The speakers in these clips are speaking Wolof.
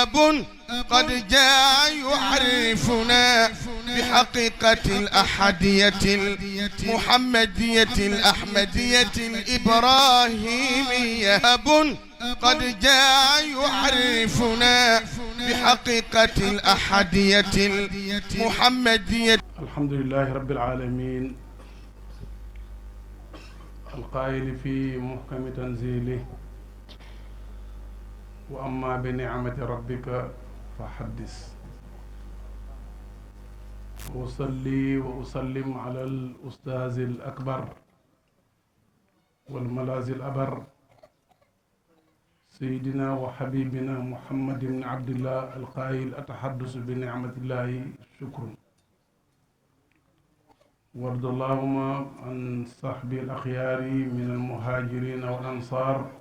أب قد جاء يعرفنا بحقيقة الأحدية المحمدية الأحمدية الإبراهيمية. أب قد جاء يعرفنا بحقيقة الأحدية المحمدية. الحمد لله رب العالمين القائل في محكم تنزيله وأما بنعمة ربك فحدث. وأصلي وأسلم على الأستاذ الأكبر والملاذ الأبر سيدنا وحبيبنا محمد بن عبد الله القائل أتحدث بنعمة الله شكر. وارض اللهم عن صحبي الأخيار من المهاجرين والأنصار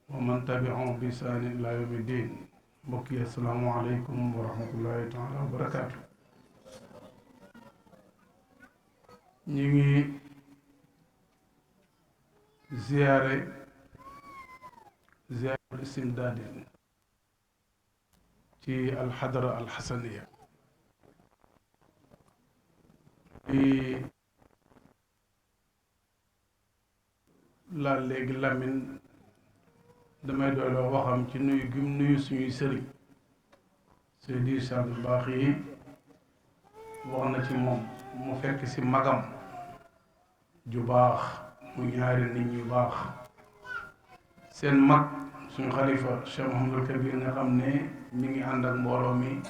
ومن تبعهم بإحسان إلى يوم الدين. mbokk yi assalaamu aleykum wa rahmatullahi taala wa barakaatu. ñu ngi ziyaare istimdaadin ci alxadara alxasaniya di laal léegi Lamine damay doyloo waxam ci nuyu gim nuyu suñuy sëriñ Seydi Sadul Baaxi yi wax na ci moom mu fekk ci magam ju baax mu ñaari nit ñu baax seen mag suñu xalifa Cheikh Mouhamadul Kabir nga xam ne mi ngi ànd ak mbooloo mi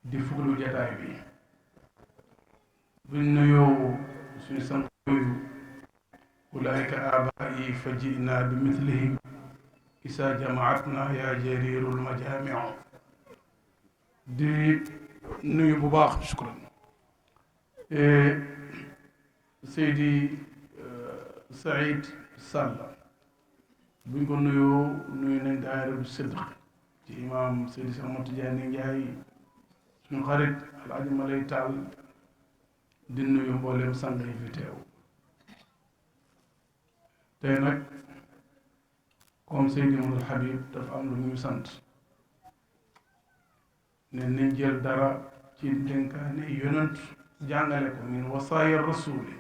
di fuglu jataay bi buñ nuyoo suñu sant yooyu ulaayka abaa'i fa ji'naa bi mithlihim isa jamaatna yaa jariirul majaami'u di nuyu bu baax shukran Seydi Saïd Sall buñ ko nuyoo nuyu nañ daayira bu Sidq ci imaam Seydi Cheikh Ahmad Tidiane Ndiaye suñu xarit Alaaji Malay Taal di nuyu mboolem sang yi fi teew tey nag comme Seydi Mouhamadou Habib dafa am lu ñu sant ne nañ jël dara ci dénkaane yonent jàngale ko min wasaaya rasuli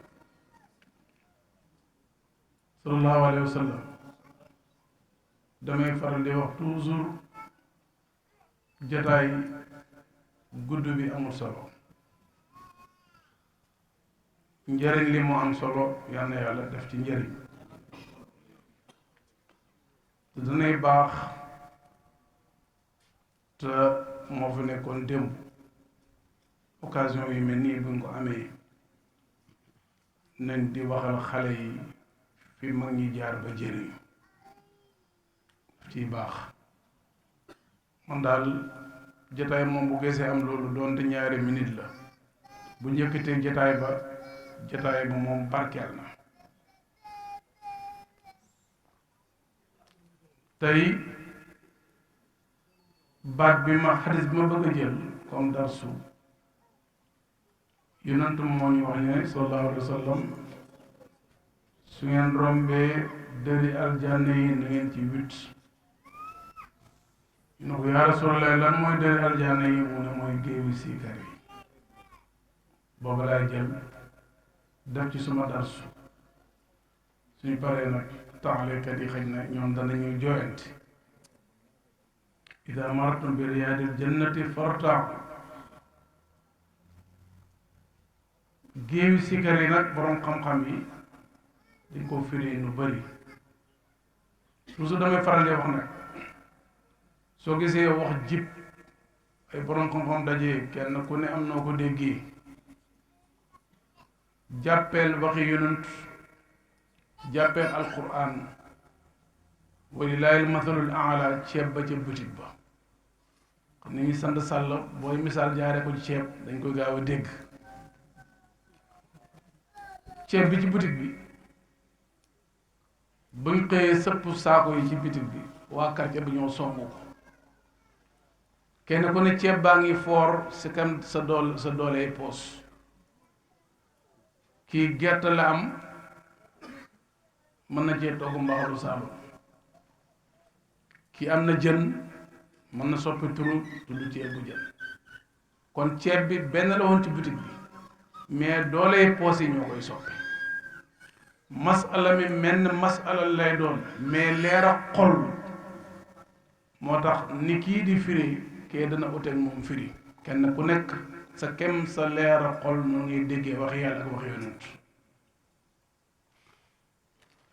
sallallahu alayhi wa sallam. damay faral di wax toujours jataay gudd bi amul solo njëriñ li moo am solo yal na yàlla def ci njëriñ te danay baax te moo fi nekkoon démb occasion yu mel nii buñ ko amee nañ di waxal xale yi fi mag ñi jaar ba jëriñ ci baax. man daal jataay moom bu gisee am loolu doonte ñaari minute la bu njëkkatee jataay ba moom barkeel na. tey baat bi ma xadis bi ma bëgg a jël comme darsu yonent moo ñu wax ne sallallahu alayhi wa sallam su ngeen rombee dëri aljanna yi na ngeen ci wit. ñu ne ko yaa Rasulallah lan mooy dëri aljanna yi mu ne mooy géewi siikar yi. boobu laay jël def ci suma darsu suñu paree nag taxalekat yi xëy na ñoom danañuy jooyanti. ida martum bi riyaadil jannati fartaaku. géewi siikar yi nag boroom xam-xam yi dañ ko firi nu bari toujours damay faral di wax nag soo gisee wax jib ay borom xam-xam daje kenn ku ne am noo ko déggee jàppeel waxi yonent jàppeel alquran walilahi almathalul aala ceeb ba ca butit ba xam ni ñu sant sàll booy misaal jaare ko ci ceeb dañ koy gaaw a dégg. ceeb bi ci butit bi buñ xëyee sëpp saako yi ci butit bi waa quartier bi ñoo songu ko kenn ku ne ceeb baa ngi foor si kam sa dooley poos. kii gerte la am mën na cee togg mbaxalu saalum kii am na jën mën na soppi turu tudd ceebu jën. kon ceeb bi benn la woon ci boutique bi mais dooley poos yi ñoo koy soppi. masala mi menn masala lay doon mais leer a xol moo tax ni kii di firi kee dana uteeg moom firi kenn ku nekk sa kem sa leer a xol moo ngi déggee wax yàlla ak wax yonent.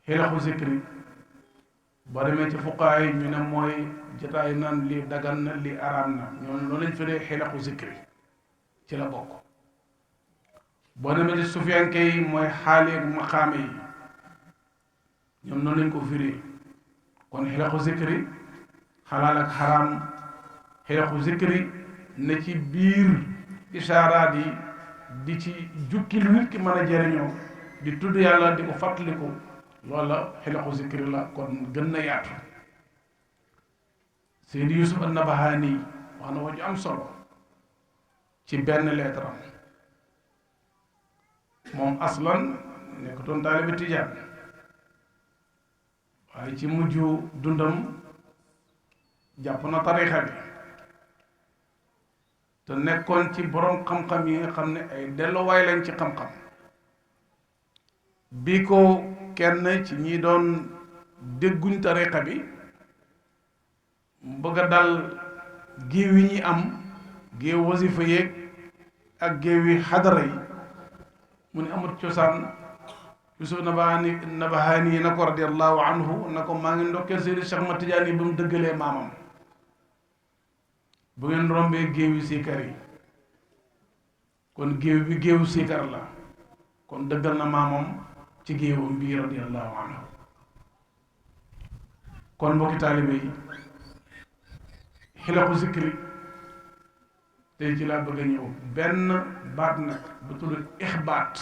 xilaxu zikri boo demee ci fuqaa yi ñu ne mooy jotaay naan lii dagan na lii araam na ñoom loolu lañ firee xilaxu zikri ci la bokk. boo demee ci sufiyanke yi mooy xaali ak maqaame yi ñoom noonu lañ ko firee. kon xilaxu zikri xalaal ak xaraam xilaxu zikri ne ci biir isaaraat yi di ci jukki lu nit ki mën a jëriñoo di tudd yàlla di ko fàttaliku loola xilaxu zikri la kon gën na yaatu. Seydi Yusuf an-Nabahani wax na wax ju am solo ci benn lettre moom aslan nekkutoon taalibe tijaan waaye ci mujj dundam jàpp na tarixa bi te nekkoon ci borom xam-xam yi nga xam ne ay delluwaay lañ ci xam-xam. bi ko kenn ci ñi doon dégguñ tarixa bi bëgg a dal géew yi ñi am géew wasifa yeeg ak géew yi xadara yi mu ne amut cosaan. Yusuf Nabahani na ko radiallahu anhu na ko maa ngi ndokkeel Seydi Cheikh Ahmad Tidiane yi ba mu dëggalee maamam. bu ngeen rombee géew yi siikar yi kon géew bi géewu siikar la kon dëggal na maamam ci géewam bii radiallahu anhu. kon mbokki taalibe yi xilaxu zikri tey ci laa bëgg a ñëw benn baat nag bu tudd ixbaat.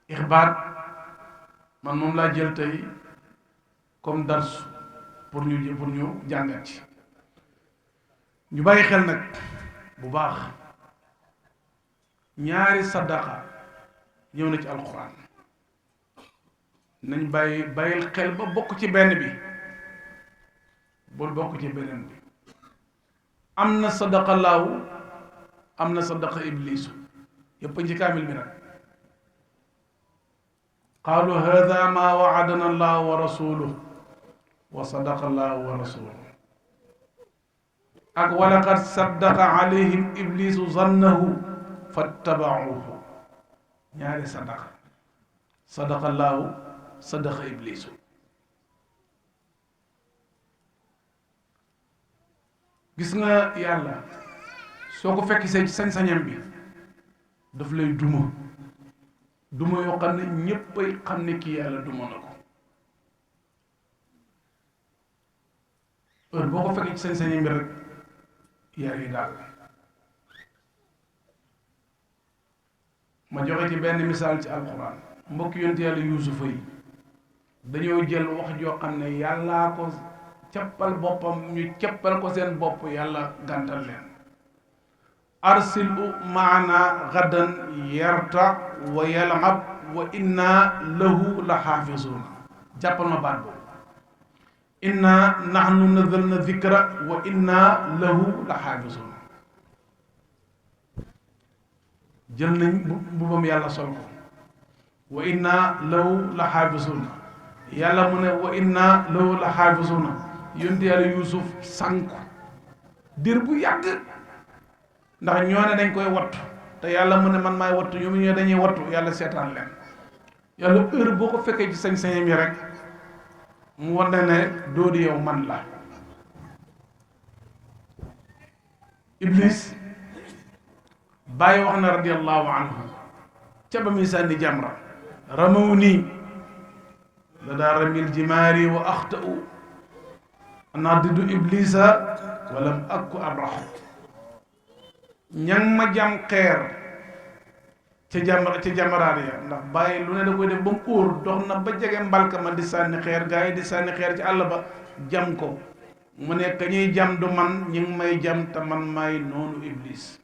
ixbaat man moom laa jël tey comme dars pour ñu jàngat ci. ñu bàyyi xel nag bu baax ñaari sadaqa ñëw na ci alquran nañ bàyyil xel ba bokk ci benn bi bul bokk ci beneen bi. am na sadaqa laaw am na sadaqa iblisu yëpp ci kaamil bi nag. qaalu hada ma waadana allah wa rasuluh wa sadaqa allah wa rasuluh ak walaqad saddaqa alayhim iblisu zannahu fattabauhu. ñaari sadaqa sadaqa allahu sadaqa iblisu. gis nga yàlla soo ko fekk see sañ-sañam bi daf lay duma yoo xam ne ñéppay xam ne kii yàlla duma na ko. heure boo ko fekkee ci sañ-sañam bi rek yaa ngi daal. ma joxe ci benn misaal ci alxuraan. mbokk yonent yàlla yuusufa yi dañoo jël wax joo xam ne yàllaa ko cappal boppam ñu cappal ko seen bopp yàlla gàntal leen. arsilu maana gadan yarta wa yalab wa inna lahu la xaafisuun. jàppal ma baat boobu. inna nahnu nazalna zikra wa inna lahu la xaafisuun. jël nañ mbubam yàlla sol ko wa inna lahu la xaafisuun. yàlla mu ne wa inna lahu la xaafisuun. yonent yàlla yuusuf sànku dir bu yàgg ndax ñoo ne dañ koy wattu te yàlla mu ne man maay wattu ñoom ñoo dañuy wattu yàlla seetaan leen. yàlla heure boo ko fekkee ci sañ-sañam yi rek mu war na ne doodi yow man la. iblis bàyyi wax na radiallahu anhu ca ba muy sànni jamra ramaw nii la daa ramil jimaari wa axta'u ana diddu iblisa walam akku abrahu. ñang ma jam xeer ca jamaraat ya ndax bàyyi lu ne da koy def ba mu óor dox na ba jege mbalka ma di sànni xeer gaa yi di sànni xeer ci àll ba jam ko mu ne ka ñuy jam du man ñi ngi may jam te man maay noonu iblis.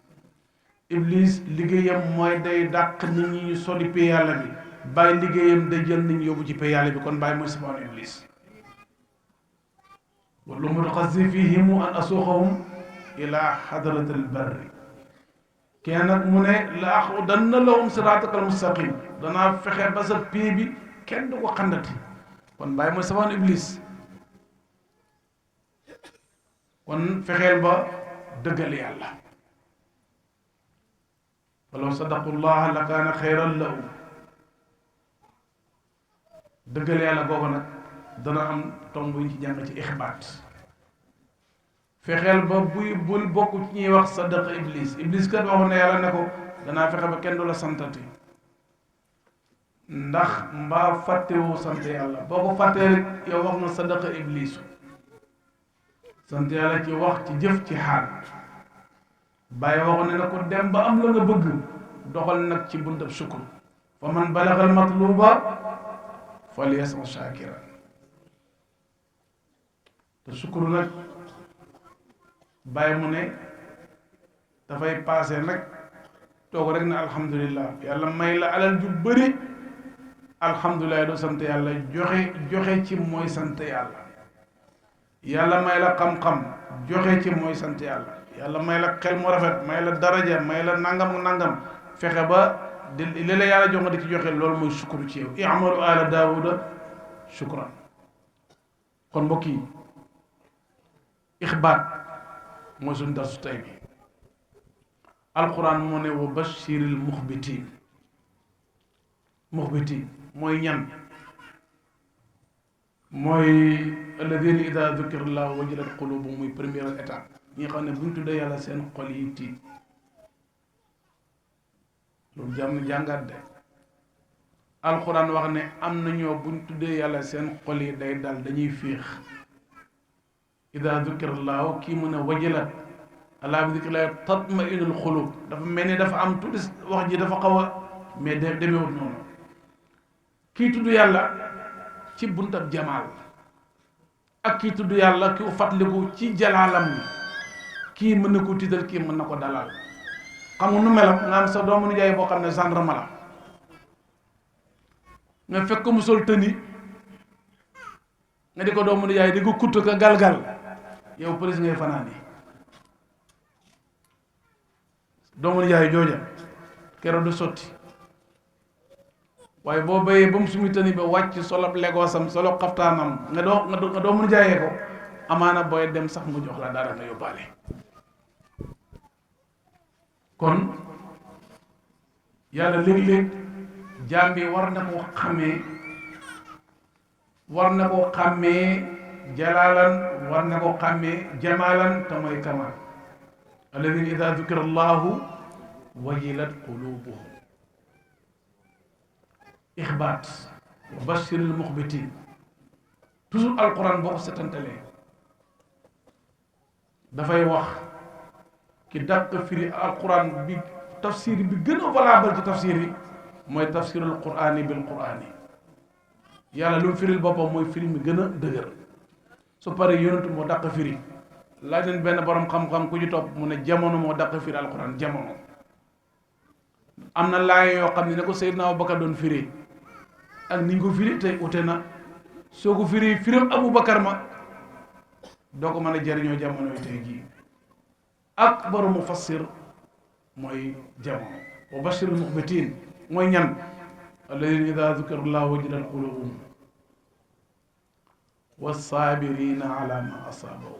iblis liggéeyam mooy day dàq nit ñi ñu soli pay yàlla bi. bàyyi liggéeyam day jël nit ñi yóbbu ci pay yàlla bi kon bàyyi mooy safaanu iblis. wala mutaqasi fihim an asuuqahum ila xadrati albarri kenn nag mu ne la aqudanna lahum siraataka almustaqim danaa fexe ba sa pii bi kenn du ko xandati kon bàyyi mooy safaan iblis kon fexeel ba dëggal yàlla walaw sadaqullaha la kaana xayran lahum dëggal yàlla googu nag dana am tomb yu ñu ci jàng ci ixbaat fexeel ba bul bokk ci ñuy wax sadaqa iblis kat waxu ne yàlla ne ko danaa fexe ba kenn du la santati ndax mbaa fàttewu sant yàlla boo ko fàttee rek yow wax na sadaqa iblisu sant yàlla ci wax ci jëf ci xaal bàyyi waxu ne na ko dem ba am la nga bëgg doxal nag ci buntab sukkur fa man balagal matluba falyasma shakiran te sukkur nag bàyyi mu ne dafay paase nag toog rek na alhamdulillah yàlla may la alal ju bëri alhamdulilah doo sant yàlla joxe ci mooy sant yàlla yàlla may la xam-xam joxe ci mooy sant yàlla may la xel mu rafet may la daraja may la nangam fexe ba li la yàlla jox nga di ci joxe loolu mooy sukuru ci yow i'malu ala daawuda shukran kon mbokk yi ixbaat mooy suñu darsu tey bi alquran moo ne wa bashiril muxbitin mooy ñan mooy alladina ida dukira llahu wajilat qulubuhum muy première étape ñi nga xam ne buñ tuddee yàlla seen xol yi tiit loolu jàmm jàngat de alquran wax ne am na ñoo buñ tuddee yàlla seen xol yi day dal dañuy féex ida dukira llahu kii mën a wajilat alaa bi dikrillahi tatma'innul qulub dafa mel ni dafa am tuuti wax ji dafa xaw a mais demewut noonu kii tudd yàlla ci buntab jamaal ak kii tudd yàlla ki fàttaliku ci jalaalam ni kii mën na ko tiital kii mën na ko dalal xam nga nu melam nga am sa doomu nijaay boo xam ne gendarme la nga fekk mu sol tëni nga di ko doomu nijaay di ko kutt ka galgal yow police ngay fanaan yi doomu nijaay jooja keroog du sotti waaye boo béyee ba mu sumi tëni ba wàcc solab legoosam solab xaftaanam nga doo mun jaayee ko amaana booy dem sax mu jox la dara nga yóbbaale kon yàlla léeg-léeg jaam bi war na koo xàmmee jalaalan war na koo xàmmee jamaalan te mooy kamaal alladina ida dukira allahu wajilat qulubuhum ixbaat wa bashiril muxbitin toujours alquran boo ko setantalee dafay wax ki dàq firi alquran bi tafsir bi gën a valable ci tafsir yi mooy tafsirul qurani bil qurani yàlla lu mu firil boppam mooy firi mi gën a dëgër su paree yonentu moo dàq firi laaj leen benn borom xam-xam ku ci topp mu ne jamono moo dàq firi alquran jamono am na laay yoo xam ne ko Seydina Abubakar doon firi ak ni ñu ko firi tey ute na soo ko firi firim Abubakar ma doo ko mën a jariñoo jamono yi tey jii ak borom mufassir mooy jamono wa bashiril muxbitin mooy ñan alladina ida dukira llahu wajilat qulubuhum wassaabirina ala ma asaabahu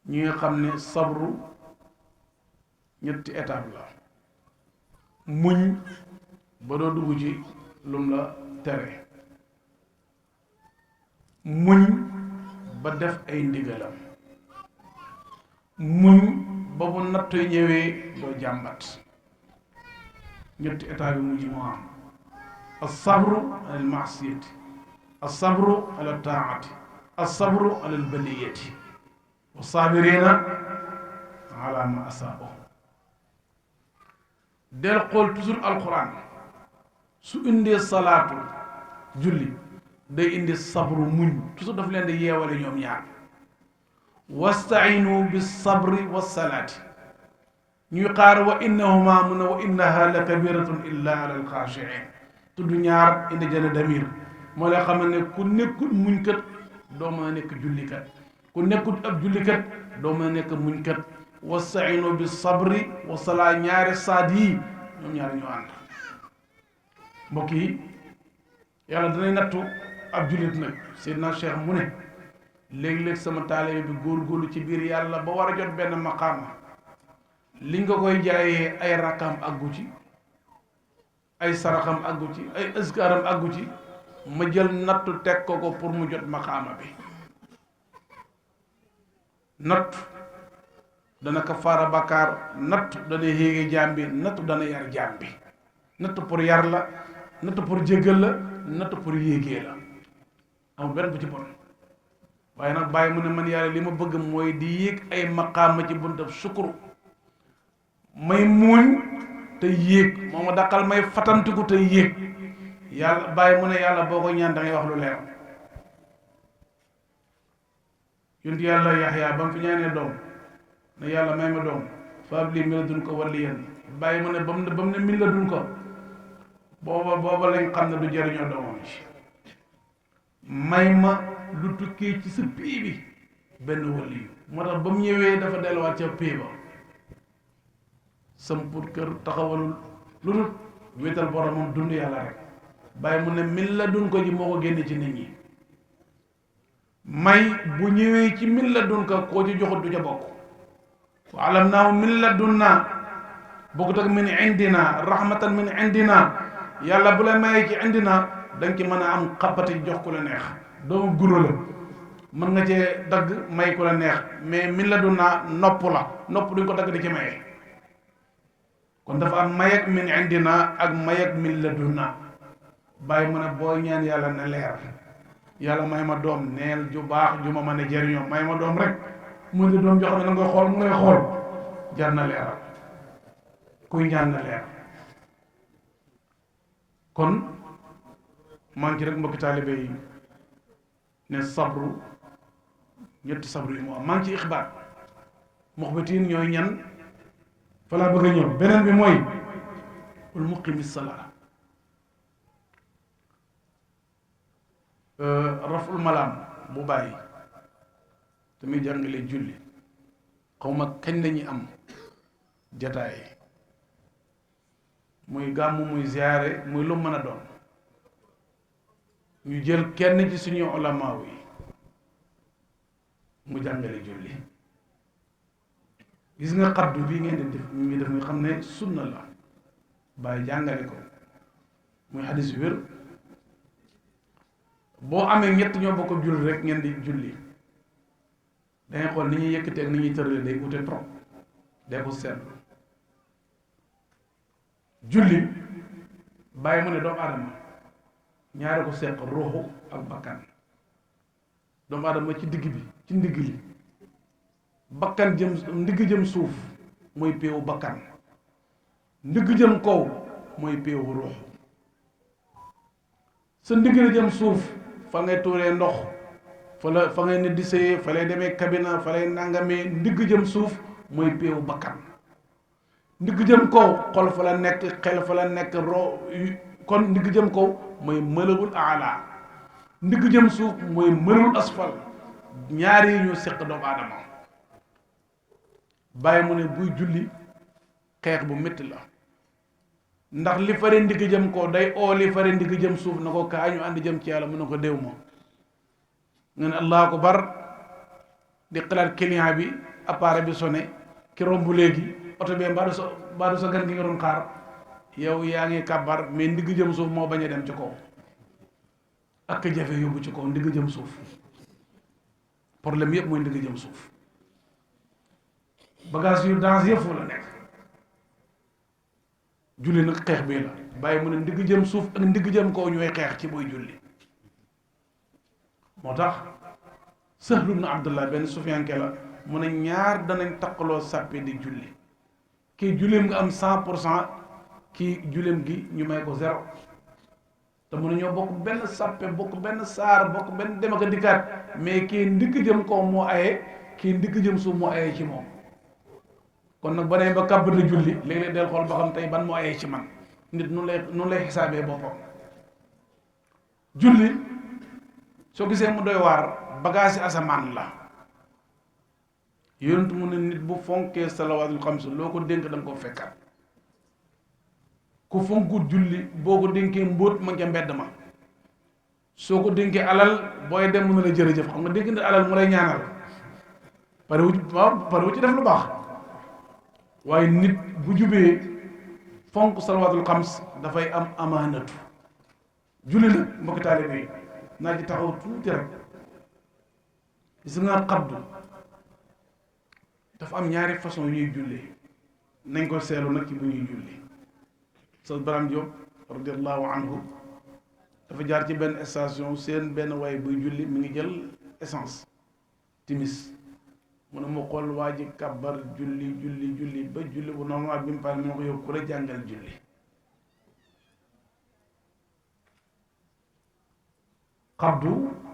ñi nga xam ne sabru ñetti étape la muñ ba doo dugg ci lum la tere muñ ba def ay ndigalam muñ ba bu nattu ñëwee doo jàmbat ñetti étape yi mujj moo am as-sabru ala al-ma'siyati as-sabru ala taati as-sabru ala al-baliyati wa saabirina ala ma asaabahum del xool toujours alquran su indee salaatu julli day indi sabru muñ toujours daf leen di yeewale ñoom ñaar wastainu bis sabri was salaati ñuy xaar wa innahuma mun a wa innaha la kabiratun illa ala alxaashiin tudd ñaar indi jële damir moo lay xamal ne ku nekkul muñkat doo mën a nekk jullikat ku nekkul ab jullikat doo mën a nekk muñkat wastainu bi sabri wa salaa ñaari saad yi ñoom ñaari ñoo ànd mbokk yi yàlla danay nattu ab jullit nag Seydina Cheikh mu ne léeg-léeg sama taalibe bi góorgóorlu ci biir yàlla ba war a jot benn maqaama li nga koy jaayee ay rakkaam àggu ci ay saraxam àggu ci ay askaaram àggu ci ma jël nattu teg ko pour mu jot maqaama bi natt dana kafaara bakkaar natt dana yéege jaam bi natt dana yar jaam bi natt pour yar la natt pour jéggal la natt pour yéegee la amul benn bu ci bon waaye nag bàyyi mu ne man yàlla li ma bëgg mooy di yéeg ay maqaama ci buntab sukuru may muuñ te yéeg moo ma daqal may fatantiku te yéeg yàlla bàyyi mu ne yàlla boo ko ñaan da ngay wax lu leer yonent yàlla Yaxya ba mu fi ñaanee doom ne yàlla may ma doom fa hab lii min ladunka waliyyan bàyyi mu ne ba mu ne min ladunka booba lañ xam ne du jëriñoo doomam ci may ma lu tukkee ci sa pii bi benn waliyu moo tax ba mu ñëwee dafa delluwaat ca pii ba sam pour kër taxawalul lu dul wéetal boromam dund yàlla rek bàyyi mu ne min ladunka ji moo ko génne ci nit ñi may bu ñëwee ci min ladunka koo ci joxut du ca bokk wa alamnaahu min ladunnaa bokkut ak min indina rahmatan min indina yàlla bu la mayee ci indina danga ci mën a am xappati jox ku la neex doomu guro la mën nga cee dagg may ku la neex mais min ladunnaa nopp la nopp duñ ko dagg di ci maye kon dafa am may ak min indina ak may ak min ladunnaa bàyyi mu ne boo ñaan yàlla na leer yàlla may ma doom neel ju baax ju ma mën a jëriñoo may ma doom rek mu ne doom joo xam ne da nga koy xool mu lay xool jar na leeral kuy ñaan na leer kon maa ngi ci rek mbokki taalibe yi ne sabru ñetti sabru yi moo am maa ngi ci ixbaar muxbitiin ñooy ñan fa laa bëgg a ñëw beneen bi mooy ul muqimi salaa raful malaam bu bàyyi te muy jàngale julli xaw ma kañ lañuy am jataay muy gàmmu muy ziyaare muy lu mën a doon ñu jël kenn ci suñu ulamaaw yi mu jàngale julli gis nga xaddu bii ngeen di def ñu ngi def nga xam ne sunna la bàyyi jàngale ko muy xadis wér boo amee ñett ñoo bokk julli rek ngeen di julli dangay xool ni ñuy yëkkatee ak ni ñuy tëralee day ute trop day ko seetlu julli bàyyi mu ne doomu aadama ñaari ko seq ruuxu ak bakkan doomu aadama ci digg bi ci ndigg li bakkan jëm ndigg jëm suuf mooy péewu bakkan ndigg jëm kaw mooy péewu ruux sa ndigg la jëm suuf fa ngay tuuree ndox fa ngay ne di sëyee fa lay demee kabina fa lay nangamee ndigg jëm suuf mooy péewu bakkan ndigg jëm kaw xol fa la nekk xel fa la nekk kon ndigg jëm kaw mooy mëlawul aala ndigg jëm suuf mooy mëlawul asfal ñaari yi ñu seq doomu aadama bàyyi mu ne buy julli xeex bu métti la ndax li fare ndigg jëm kaw day oo li fare ndigg jëm suuf na ko kaa ñu ànd jëm ci yàlla mu ne ko déw ma nga ne allahu akbar di xalaat client bi appareil bi sonné ki romb léegi oto bi mbaadu sa gan gi nga doon xaar yow yaa ngi kàbbar mais ndigg jëm suuf moo bañ a dem ci kaw ak jafe yóbbu ci kaw ndigg jëm suuf problème yëpp mooy ndigg jëm suuf bagage yu danse yëpp foofu la nekk julli nag xeex bii la bàyyi mu ne ndigg jëm suuf ak ndigg jëm kaw ñooy xeex ci booy julli moo tax Sahlu ibn Abdullah benn sufiyanke la mu ne ñaar danañ taqaloo sàppe di julli kii julleem nga am 100% kii julleem gi ñu may ko 0 te mu ne ñoo bokk benn sàppe bokk benn saar bokk benn dem ak a dikkaat mais kii ndigg jëm kaw moo aye kii ndigg jëm suuf moo aye ci moom kon nag ba nee ba kàbbar la julli léeg-léeg del xool ba xam tey ban moo ayee ci man nit nu lay xisaabee boppam julli soo gisee mu doy waar bagage yi asamaan la yonent mu ne nit bu fonkee salawaatul xams loo ko dénk da nga ko fekkat ku fonkut julli boo ko dénkee mbóot ma ca mbedd ma soo ko dénkee alal booy dem mu ne la jërëjëf xam nga dénk nit alal mu lay ñaanal pare wu ci def lu baax waaye nit bu jubee fonk salawaatul xams dafay am amaanatu julli nag mbokki taalibe yi naa ci taxaw tuuti rek gis nga xabdu dafa am ñaari façon yu ñuy julli nañ ko seelu nag ci bu ñuy julli sa Baram Diop radiallahu anhu dafa jaar ci benn station seen benn waay buy julli mi ngi jël essence timis mu ne mu xool waa ji kàbbar julli ba julli bu normal bi mu pare mu ne ko yow ku la jàngal julli xabdu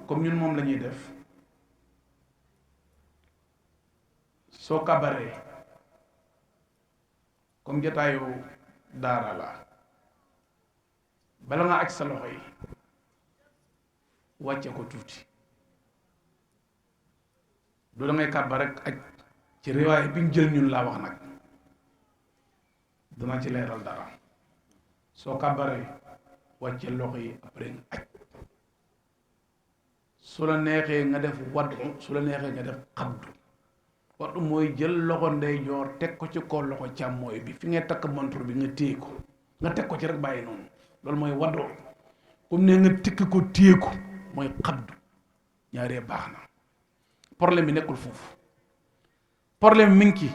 comme ñun moom la ñuy def soo kabaree comme jotaayu daara la bala nga aj sa loxo yi wàcce ko tuuti du da ngay kàbbar rek aj ci riwaay bi ñu jël ñun laa wax nag dana ci leeral dara soo kàbbaree wàcce loxo yi après nga aj su la neexee nga def waddu su la neexee nga def xabdu waddu mooy jël loxo ndeyjoor teg ko ci kaw loxo càmmooy bi fi ngay takk montre bi nga téye ko nga teg ko ci rek bàyyi noonu loolu mooy waddu comme ne nga tikki ko téye ko mooy xabdu ñaaree baax na problème bi nekkul foofu problème mi ngi ci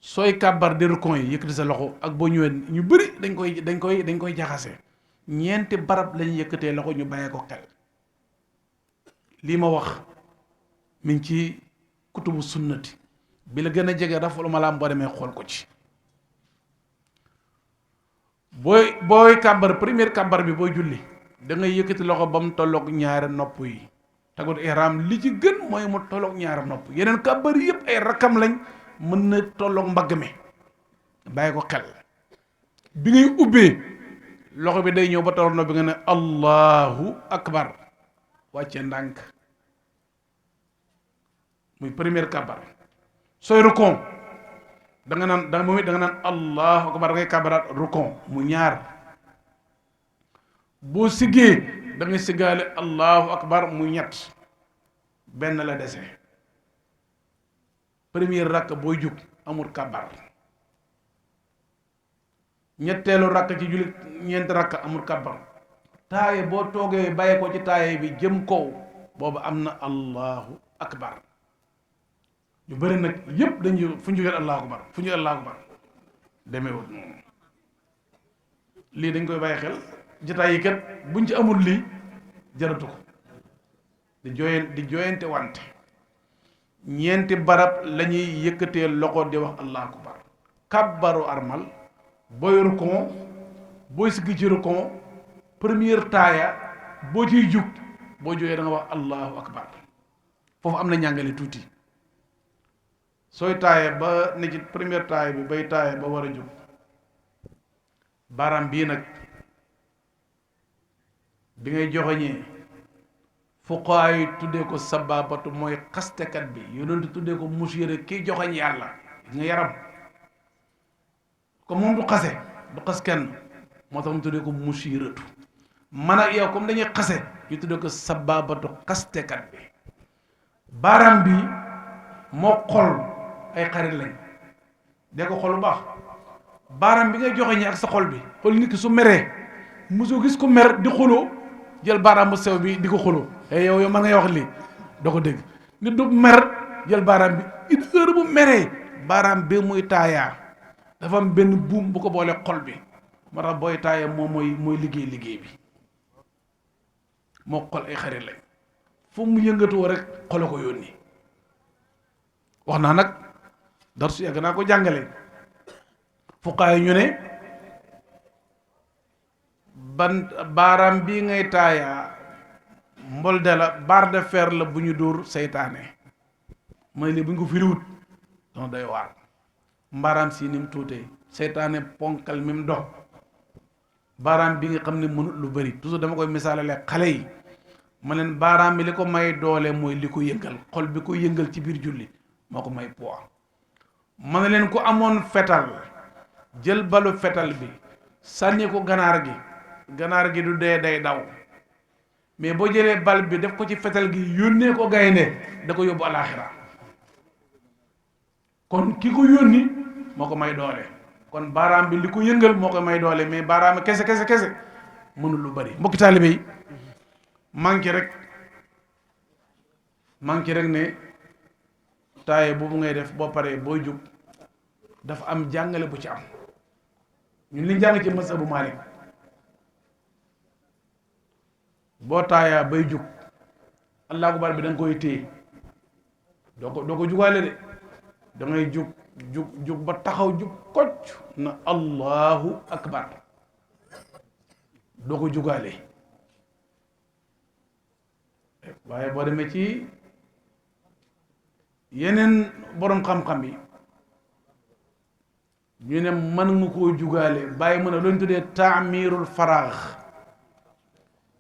sooy kàbbar di rukon yi yëkkati sa loxo ak boo ñëwee ñu bëri dañ koy jaxase ñeenti barab lañu yëkkatee loxo ñu bàyyee ko xel lii ma wax mi ngi ci kutubu sunnati bi la gën a jege rafetlu ma laam boo demee xool ko ci booy kàbbar première kàbbar bi booy julli da ngay yëkkati loxo ba mu tolloog ñaari nopp yi tagut ihram li ci gën mooy mu tolloog ñaari nopp yeneen kàbbar yëpp ay rakkam lañ mën na tolloog mbagg mi bàyyi ko xel bi ngay ubbee loxo bi day ñëw ba tolloog nopp bi nga ne allahu akbar wàcce ndànk muy première kàbbar sooy rukon da nga naan allahu akbar da ngay kàbbaraat rukon mu ñaar boo siggee da ngay siggaale allahu akbar mu ñett benn la dese première rakk booy jug amul kàbbar ñetteelu rakk ci jullit ñeenti rakk amul kàbbar taaye boo toogee bàyyi ko ci taaye bi jëm kaw boobu am na allahu akbar ñu bëri nag yëpp dañuy fu ñu jógee allahu akbar demeewut noonu lii dañ koy bàyyi xel jotaay yi kat buñ ci amul lii jaratu ko di jooyante wante ñeenti barab la ñuy yëkkatee loxo di wax allahu akbar kàbbaru armal booy rukon booy siggi ci rukon première taaya boo ciy jug boo jógee da nga wax allahu akbar foofu am na ñàngale tuuti sooy taaye ba ne ci première taaye bi bay taaye ba war a jug baaraam bii nag bi ngay joxoñee fuqaa yi tuddee ko sababatu mooy xastekat bi yonent tuddee ko musiyere kiy joxoñ yàlla nga yaram comme moom du xas kenn moo tax mu tuddee ko musiyeratu man ak yow comme dañuy xase ñu tuddee ko sababatu xastekat bi baaraam bi moo xol ay xarit lañ dee ko xol bu baax baaraam bi ngay joxoñee ak sa xol bi xol nit ki su meree mosoo gis ko mer di xuloo jël baaraam bu sew bi di ko xuloo yow man ngay wax lii doo ko dégg nit du mer jël baaraam bi it heure bu meree baaraam bi muy taayaa dafa am benn buum bu ko boolee xol bi moo tax booy taayaa moom mooy liggéey bi moo xol ay xarit lañ fu mu yëngatoo rek xolo ko yónni wax naa nag darsu yàgg naa ko jàngale fuqaay ñu ne ban baaraam bii ngay taayaa mbolde la barre de fer la bu ñu dóor seytaane mooy lii bu ñu ko firiwut dana doy waar mbaaraam si ni mu tuutee seytaane ponkal mi mu dox baaraam bi nga xam ne mënut lu bëri toujours dama koy misaalale xale yi ma leen baaraam bi li ko may doole mooy li ko yëngal xol bi ko yëngal ci biir julli moo ko may poids. ma ne leen ku amoon fetal jël balu fetal bi sànni ko ganaar gi du dee day daw mais boo jëlee bal bi def ko ci fetal gi yónnee ko gaynde da ko yóbbu alaaxira kon ki ko yónni moo ko may doole kon baaraam bi li ko yëngal moo ko may doole mais baaraam kese mënul lu bari. mbokki taalibe yi manqué rek ne taaye boobu ngay def boo paree booy jug dafa am jàngale bu ci am ñun li jàng ci mazhabu Maalik boo taayaa bay jug allahu akbar bi da nga koy téye doo ko jugaale de da ngay jug ba taxaw jug kocc na allahu akbar doo ko jugaale waaye boo demee ci yeneen borom xam-xam yi ñu ne mën nga koo jugaale bàyyi mën a lu ñu tuddee taamirul faraax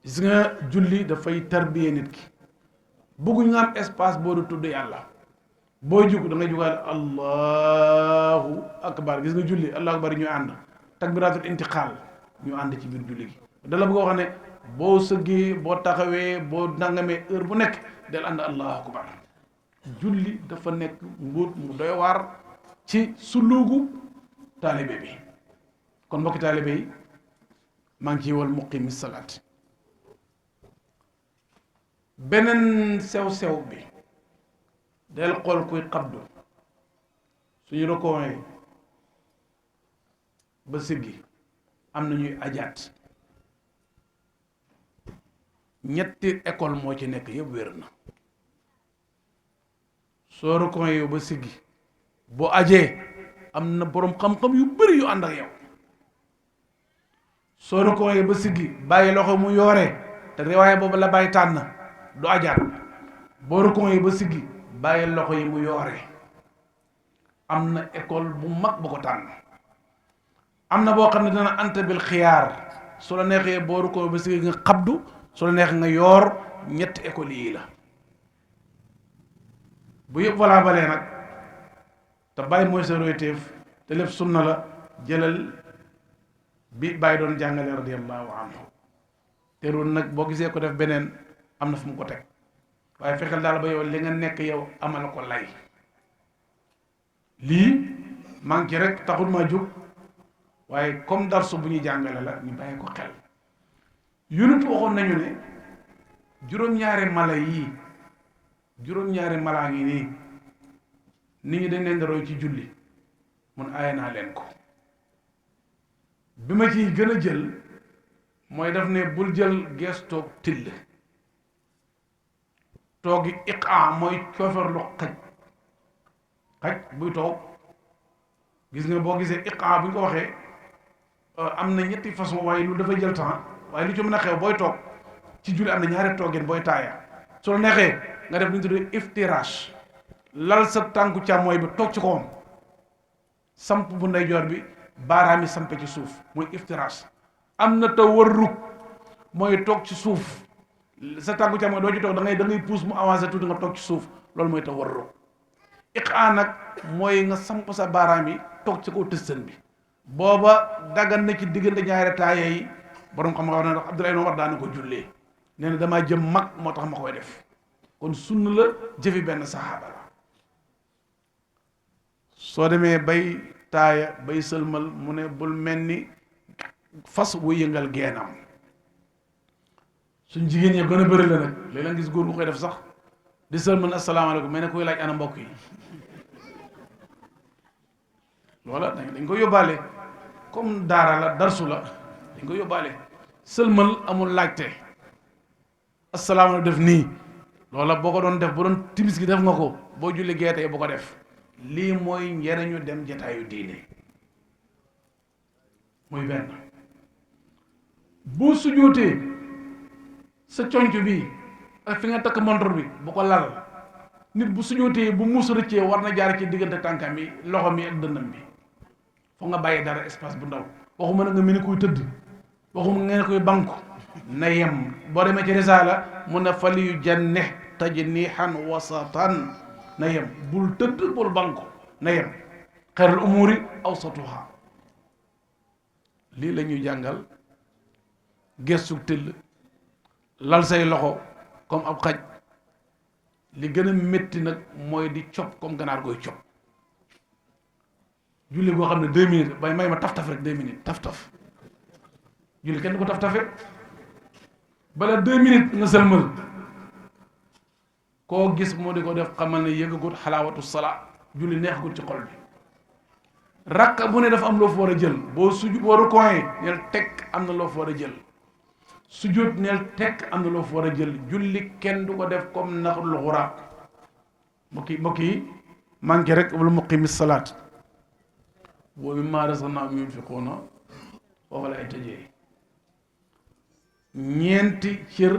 gis nga julli dafay tarbiye nit ki bëgguñ nga am espace boo du tudd yàlla booy jug da ngay jugaale allahu akbar gis nga julli allahu akbar ñu ànd takbiratul intiqaal ñu ànd ci biir julli gi dala bëgg a wax ne boo sëggee boo taxawee boo nangamee heure bu nekk del ànd allahu akbar julli dafa nekk mbóot mu doy waar ci suluugu taalibe bi kon mbokki taalibe yi maa ngi ciy wal muqimi salaat beneen sew-sew bi del xool kuy xabdu suñu rekoowee ba siggi am na ñuy ajaat ñetti école moo ci nekk yëpp wér na soo rekoowee yow ba siggi boo ajee am na boroom xam-xam yu bari yu ànd ak yow soo rekoowee ba siggi bàyyi loxo mu yoore te riwaaye boobu la bàyyi tànn du ajaat boo rekoowee ba siggi bàyyi loxo yi mu yoore am na école bu mag bu ko tànn am na boo xam ne dana anta bil xiyaar su la neexee boo rekoowee ba siggi nga xabdu su la neex nga yoor ñetti école yii la bu yëpp walaa balee nag te bàyyi mooy sa royteef te lépp sunna la jëlal bi bàyyi doon jàngale radiyallahu anhu teewul nag boo gisee ko def beneen am na fu mu ko teg waaye fexeel daal ba yow li nga nekk yow amal ko lay lii manqué rek taxul maa jóg waaye comme darsu bu ñuy jàngale la ñu bàyyi ko xel yonent waxoon nañu ne juróom-ñaari mala yii juróom-ñaari malaa ngi nii nit ñi dañ leen di roy ci julli mun aaye naa leen ko bi ma ciy gën a jël mooy daf ne bul jël gees toog till toogi iqaa mooy cooferlu xaj buy toog gis nga boo gisee iqaa bu ñu ko waxee am na ñetti façon waaye lu dafa jël temps waaye lu ci mën a xew booy toog ci julli am na ñaari toogin booy taaya su la neexee nga def lu ñu tuddee iftirash lal sa tànku càmmooy bi toog ci kawam samp bu ndeyjoor bi baaraam yi sampe ci suuf mooy iftirash am na tawarruk mooy toog ci suuf sa tànku càmmooy doo ci toog da ngay puus mu avancé tuuti nga toog ci suuf loolu mooy tawarruk iqaa nag mooy nga samp sa baaraam yi toog ci kaw tëstan bi booba daggan na ci diggante ñaari taaye yi borom xam nga wax na ndax Abdoulaye Omar daana ko jullee nee na damaa jëm mag moo tax ma koy def kon sunna la jëfi benn saxaaba la soo demee bay taaya bay sëlmal mu ne bul mel ni fas wu yëngal geenam suñ jigéen ñi gën a bëri la nag léeg la gis góor gu koy def sax di sëlmal asalaamaaleykum mais ne koy laaj ana mbokk yi loola dañ ko yóbbaale comme daara la darsu la dañ ko yóbbaale sëlmal amul laajte asalaamaaleykum def nii loola boo ko doon def bu doon timis gi def nga ko boo julli geete bu ko def lii mooy njariñu dem jataayu diine muy benn boo sujootee sa conc bi ak fi nga takk montor bi bu ko lal nit bu sujootee bu muus rëccee war na jaar ci diggante tànkam yi loxo mi ak dënnam bi foog nga bàyyi dara espace bu ndaw waxuma na nga mel ni kuy tëdd waxum ngeen koy banku na yem boo demee ci risaala mu ne fal yu janneh tajnihan wasatan na yem bul tëdd bul banku na yem xayrul umuri awsatuha lii la ñuy jàngal gestu tëll lal say loxo comme ab xaj li gën a métti nag mooy di cop comme ganaar gooy cop julli goo xam ne 2 minutes bay may ma taf-taf rek 2 minutes taf-taf julli kenn du ko taf-tafe bala 2 minutes nga sëlmal koo gis moo di ko def xamal ne yëgagut xalaawatu salaa julli neexagut ci xol bi rakka bu ne dafa am loo fa war a jël boo sujud waru koy neel tekk am na loo fa war a jël sujud neel tekk am na loo fa war a jël julli kenn du ko def comme naxul xuraab mbokk yi manqué rek wala muqimi salaat wa mimmaa razaqnaahum yunfiquuna foofu lay tëjee ñeenti cër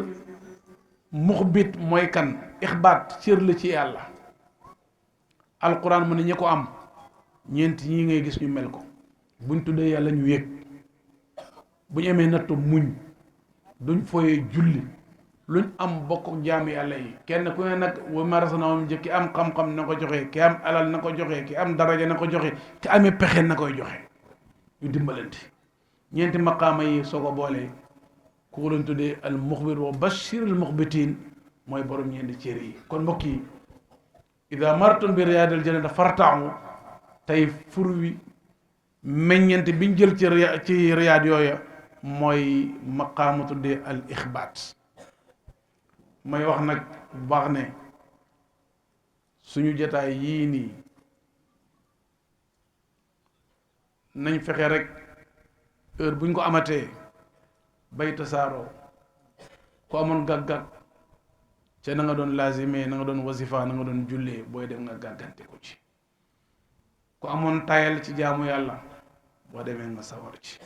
muxbit mooy kan ixbaat cër la ci yàlla alquran mu ne ñi ko am ñeenti ñii ngay gis ñu mel ko buñ tuddee yàlla ñu yëg buñ amee nattu muñ duñ foyee julli luñ am bokk jaam yàlla yi kenn ku ne nag wa mimmaa razaqnaahum ki am xam-xam na ko joxe ki am alal na ko joxe ki am daraja na ko joxe ki amee pexe na koy joxe ñu dimbalante ñeenti maqaama yi soo ko boolee ku ko doon tuddee al muxbir wa bashir al muxbitin mooy borom ñeenti cër yi kon mbokk yi ida martum bi riyaadil jannati fartaamu tey fur wi meññeent biñ jël ci riyaad yooya mooy maqaama tuddee al ixbaat may wax nag bu baax ne suñu jataay yii nii nañ fexe rek heure buñ ko amatee bay tasaaroo ku amoon gàg-gàg ca na nga doon laazime na nga doon wasifa na nga doon jullee booy dem nga gàggante ko ci ku amoon tayal ci jaamu yàlla boo demee nga sawar ci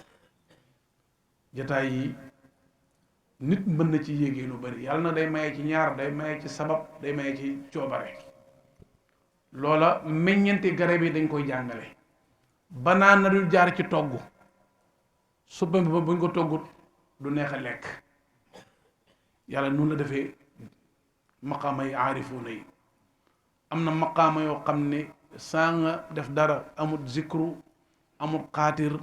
jataay yi nit mën na ci yéegee lu bari yàlla na day maye ci ñaar day maye ci sabab day maye ci coobare loola meññeenti garab yi dañ koy jàngale banaan na dul jaar ci togg suppe bi ba buñ ko toggut du neex a lekk yàlla noonu la defee maqaama yi aarifuuna yi am na maqaama yoo xam ne saa nga def dara amul zikru amul xaatir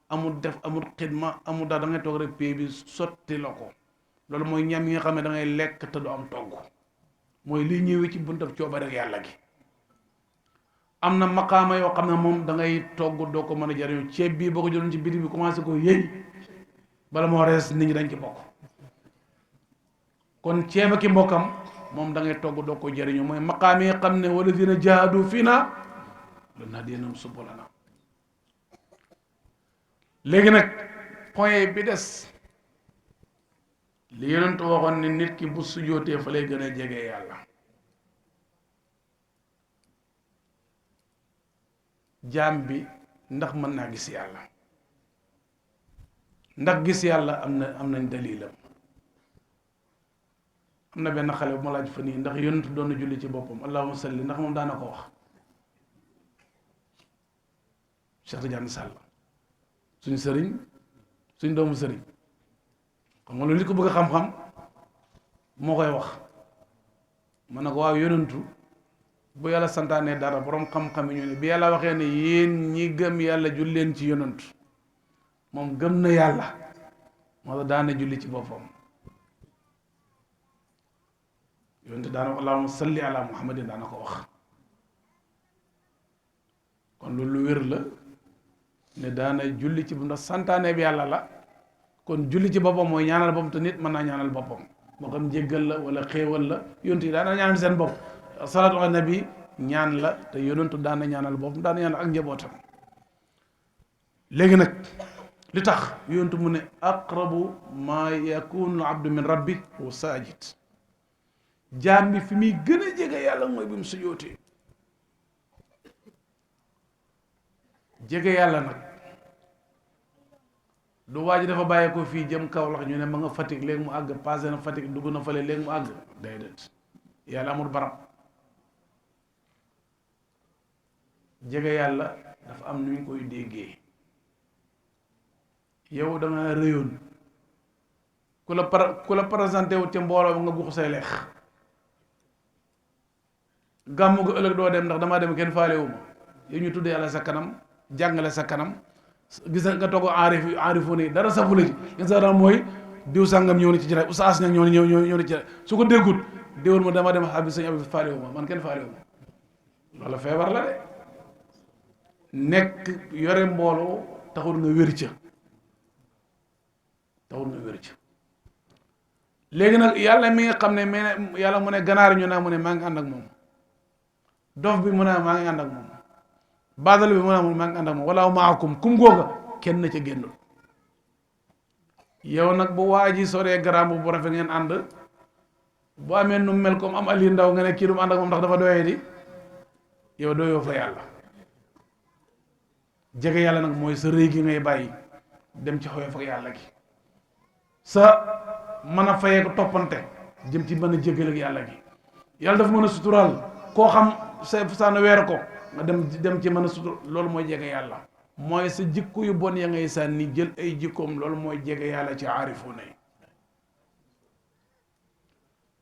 amul def amul xidma amul dara da ngay toog rek pay bi sotti la ko loolu mooy ñam yi nga xam ne da ngay lekk te du am togg mooy liy ñëwee ci buntab coobare yàlla gi am na maqaama yoo xam ne moom da ngay togg doo ko mën a jariñoo ceeb bii boo ko jëloon ci biti bi commencé ko yëy bala moo rees nit ñi dañ ci bokk kon ceeb ak i mbokkam moom da ngay togg doo ko jariñoo mooy maqaam yi xam ne wala dina jaadu fii naa lanahdiyannahum subulanaa léegi nag point bi des li yonent waxoon ne nit ki bu sujjóotee fa lay gën a jege yàlla jaam bi ndax mën naa gis yàlla ndax gis yàlla am nañ dalilam am na benn xale bu ma laaj fa nii ndax yonent doon na julli ci boppam allahumma salli ndax moom daana ko wax Cheikh Tidiane Sall suñ sëriñ suñ doomu sëriñ xam nga loolu li ko bëgg a xam-xam moo koy wax man na ko waaw yonentu bu yàlla santaane dara borom xam-xam yi ñu ne bi yàlla waxee ne yéen ñi gëm yàlla julleen ci yonentu moom gëm na yàlla moo tax daana julli ci boppam yonentu daana ko allahumma salli ala muhammadin daana ko wax kon loolu lu wér la ne daana julli ci bu ndax santaane bi yàlla la kon julli ci boppam mooy ñaanal boppam te nit mën naa ñaanal boppam moo xam jéggal la wala xéewal la yonentu yi daana ñaanal seen bopp salaatu ala nabi ñaan la te yonentu daana ñaanal boppam daana ñaanal ak njabootam léegi nag li tax yonentu mu ne aqrabu ma yakunu abdu min rabbi wa saajid jaam bi fi muy gën a jege yàlla mooy bi mu sujootee jege yàlla nag du waa ji dafa bàyyi ko fii jëm Kaolack ñu ne ma nga Fatick léegi mu àgg passé na Fatick dugg na fale léegi mu àgg déedéet yàlla amul barab jege yàlla dafa am nu ñu koy déggee yow da nga rëyoon ku la présenté wu ca mbooloo nga guux say leex gàmmu gu ëllëg doo dem ndax damaa dem kenn faalewu ma yow ñu tudd yàlla sa kanam jàngale sa kanam gis nga toog aarifu nii dara safu la ci yenn saa daal mooy diw sàngam ñëw na ci jaraay oustaz nag ñëw na ci jaraay su ko déggut déwul ma dama dem xabi sëñ abi faalewu ma man kenn faalewu ma loolu feebar la de nekk yore mbooloo taxul nga wér ca léegi nag yàlla mi nga xam ne yàlla mu ne ganaar ñu naa mu ne maa ngi ànd ak moom dof bi mu ne maa ngi ànd ak moom baadal bi mu ne maa ngi ànd ak moom wala maakum kum googa kenn na ca génnul yow nag bu waa ji soree garaam bu rafet ngeen ànd bu amee nu mel comme am ali ndaw nga ne kii du mu ànd ak moom ndax dafa doyee di yow doyoo fa yàlla jege yàlla nag mooy sa rëy gi ngay bàyyi dem ci xoyof ak yàlla gi sa mën a fayee ko toppante jëm ci mën a jégal ak yàlla gi yàlla dafa mën a suturaal koo xam sa na weer ko nga dem ci mën a sutur loolu mooy jege yàlla mooy sa jikko yu bon ya ngay sànni jël ay jikkoom loolu mooy jege yàlla ci aarifuuna yi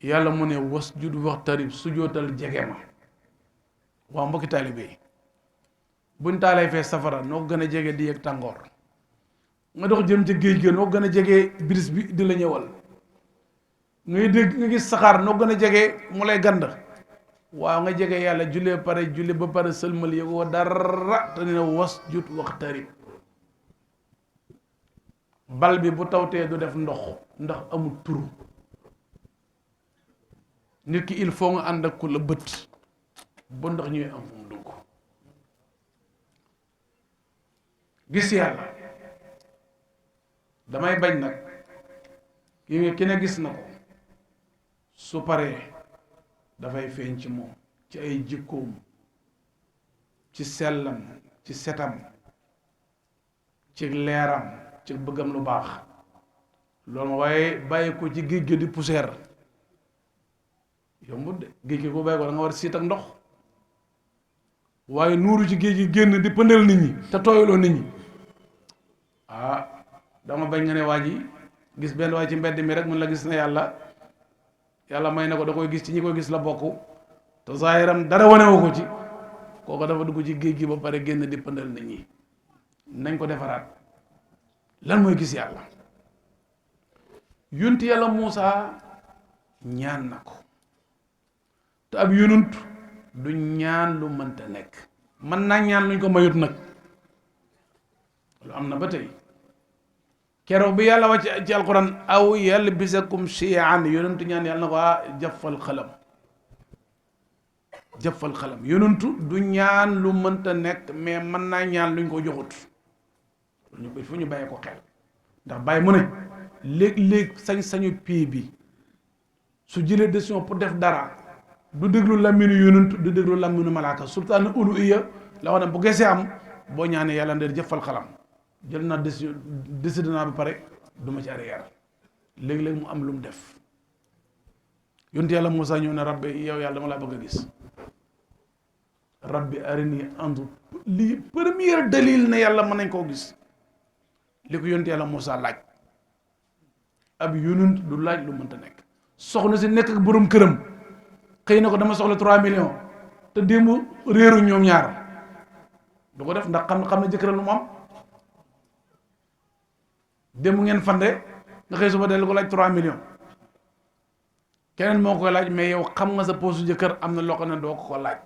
yàlla mu ne wasjud waxtarib sujootal jege ma waaw mbokki taalibe yi buñ taalee fee safara noo gën a jege di yëg tàngoor nga dox jëm ci géej gi noo gën a jege biris bi di la ñëwal ngay dégg nga gis saxaar noo gën a jege mu lay gand waaw nga jege yàlla julli ba pare sëlmal yëgoo dara te ne wasjud waxtarib bal bi bu tawtee du def ndax amul turu nit ki il faut nga ànd ak ku la bët ba ndox ñuy am fu mu dugg gis yàlla damay bañ nag ki ne gis na ko su paree dafay feeñ ci moom ci ay jikkoom ci sellam ci setam ci leeram ci bëggam lu baax loolu waaye bàyyi ko ci géej gi di poussière yombut de géej gi boo bàyyi ko da nga war a siit ak ndox waaye nuuru ci géej gi génn di pëndal nit ñi te tooyaloo nit ñi dama bañ nga ne waa ji gis benn waay ci mbedd mi rek mun la gis na yàlla may na ko da koy gis ci ñi koy gis la bokk te zaahiram dara wanewu ko ci kooku dafa dugg ci géej gi ba pare génn di pëndal nit ñi nañ ko defaraat lan mooy gis yàlla yonent yàlla Muusa ñaan na ko te ab yonent du ñaan lu mënta nekk mën naa ñaan luñ ko mayut nag lu am na ba tey keroog bi yàlla wàcc ci alquran aw yalbisakum shiy'an yonentu ñaan yàlla na ko jafal xalam yonentu du ñaan lu mënta nekk mais mën naa ñaan luñ ko joxut il faut ñu bàyyi ko xel ndax bàyyi mu ne léeg-léeg sañ-sañu pii bi su jëlee décision pour def dara du déglu laminu yonentu du déglu laminu malaaka sultaan uluhiyya la wax ne bu gesee am boo ñaanee yàlla ndeer jëfal xalam jël naa décidé naa ba pare du ma ci arrière léegi-léegi mu am lu mu def yonent yàlla Moussa ñëw ne rabbi yow yàlla dama laa bëgg a gis rabbi arini anzur lii première dalil ne yàlla mën nañ koo gis li ko yonent yàlla Moussa laaj ab yonent du laaj lu mënta nekk soxna si nekk ak borom këram xëy na ko dama soxla 3 millions te démb réeru ñoom ñaar du ko def ndax xam na jëkkëram lu mu am démb ngeen fande nga xëy suba dellu ko laaj 3 millions keneen moo koy laaj mais yow xam nga sa poosu jëkkër am na loo xam ne doo ko laaj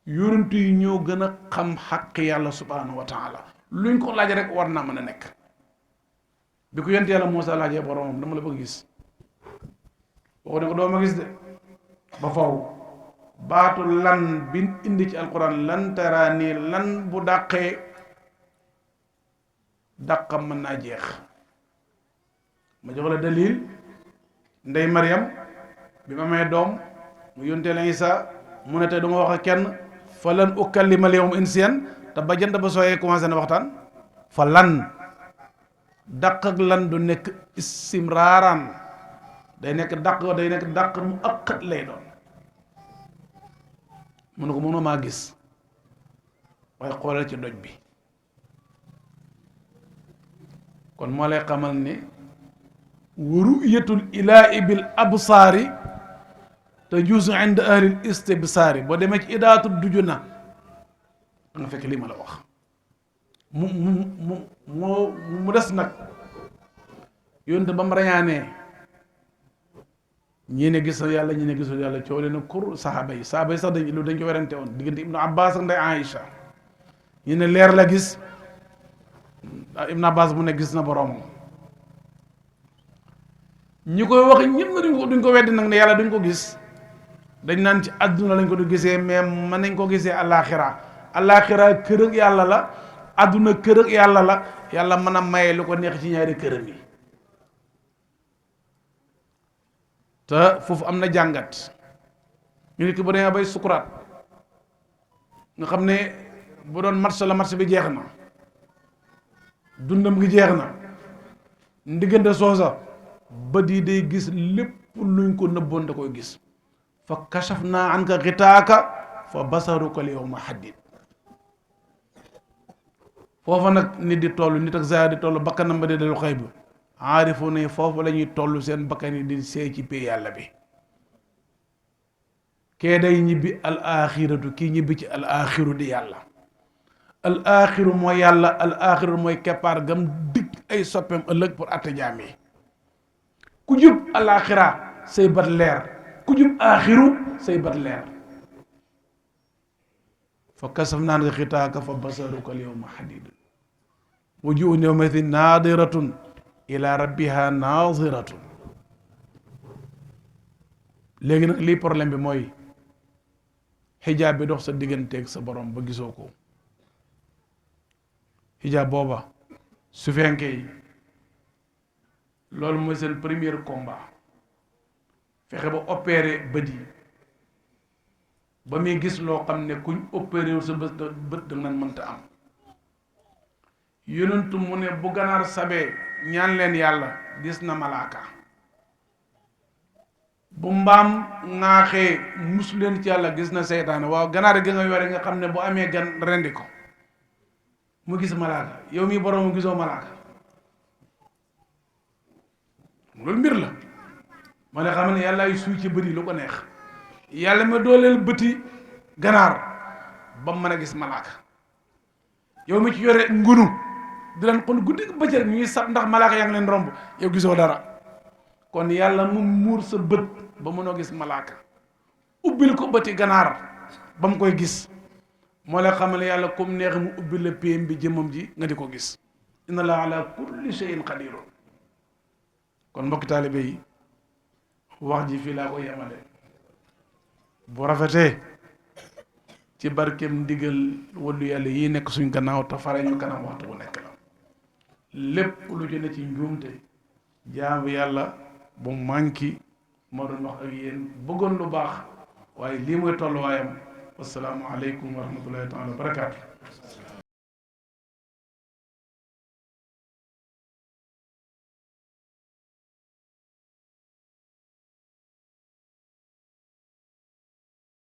yonent yi ñoo gën a xam xaq yàlla subhanahu wa taala luñ ko laaj rek war naa mën a nekk bi ko yonent yàlla Muusa laajee boromam dama la bëgg gis waxu ne ko doo ma gis de ba faw baatu lan bin indi ci alquran lan taraani lan bu dàqee dàqam mën naa jeex ma jox la dalil ndey Mariam bi ma may doom mu yóntee la Isa mu ne tey du ma wax ak kenn fa lan ukallima al-yawma insiyan te ba jant ba sooyee commencé na waxtaan fa lan dàq ak lan du nekk istimraaraan day nekk dàq mu aqat lay doon mu ne ko mënoo maa gis waaye xoolal ci doj bi kon moo lay xamal ni wa ru'yatul ilaahi bil absaari tajuuzu inda ahlil istibsaari boo demee ci idaatu dujuna da nga fekk lii ma la wax mu des nag yonte ba mu rañaanee ñii ne gis na yàlla ñii ne gisul yàlla coow leen kur saxaaba yi sax dañ ko werante woon diggante ibnu abbas ak nday aïcha ñi ne leer la gis ibnu abbas mu ne gis na boroomam ñi koy wax ñëpp na duñ ko weddi nag ne yàlla duñ ko gis dañ naan ci àdduna lañ ko du gisee mais mën nañ ko gisee àllaaxira kër ak yàlla la àdduna kër ak yàlla la yàlla mën a maye lu ko neex ci ñaari këram yi te foofu am na jàngat ñu nit ki bu demee bay sukuraat nga xam ne bu doon match bi jeex na dundam gi jeex na ndiggante soosa bët yi day gis lépp luñ ko nëbboon da koy gis fa kashafnaa anka xitaaka fa basaruka al yawma hadid foofa nag nit di toll nit ak zaar di toll bakkanam ba di dalu xëy bi aarifu ne foofu la ñuy toll seen bakkan yi di seey ci pay yàlla bi kee day ñibbi al axiratu kii ñibbi ci al axiru di yàlla al axiru mooy yàlla al axiru mooy keppaar gam digg ay soppeem ëllëg pour atte jaam yi ku jub al axira say bat leer ku jub axiru say bat leer fa kasafnaa anka xitaaka fa basaruka al yawma hadid wujuhun yawmaidin naadiratun ila rabbiha naziratun léegi nag lii problème bi mooy xijaab bi dox sa digganteeg sa borom ba gisoo ko xijaab booba su fenkee loolu mooy seen premier combat fexe ba opéré bët yi ba muy gis loo xam ne kuñ opéré wu sa bët da nga mënta am yonentu mu ne bu ganaar sabee ñaan leen yàlla gis na malaaka bu mbaam ŋaaxee mus leen ci yàlla gis na seytaane waaw ganaar gi nga yore nga xam ne bu amee gan rendi ko mu gis malaaka yow mii borom mu gisoo malaaka loolu mbir la ma ne xam ne yàlla ay suuy ci bëri lu ko neex yàlla ma dooleel bëti ganaar ba mu mën a gis malaaka yow mi ci yore ngunu di leen kon guddi bëccëg ñuy sab ndax malaaka yaa ngi leen romb yow gisoo dara kon yàlla mu muur sa bët ba mënoo gis malaaka ubbil ko bëti ganaar ba mu koy gis moo la xamal yàlla comme neex mu ubbil la péem bi jëmmam ji nga di ko gis inna laa ala kulli shay'in qadirun kon mbokki taalibe yi wax ji fii laa ko yemale bu rafetee ci barkeem ndigal wàllu yàlla yi nekk suñ gannaaw te fare ñu kanam waxtu bu nekk la lépp lu ci ne ci njuumte jaamu yàlla bu manki moo doon wax ak yéen bëggoon lu baax waaye lii mooy tolluwaayam wassalaamu aleykum wa rahmatullahi taala wa barakaatu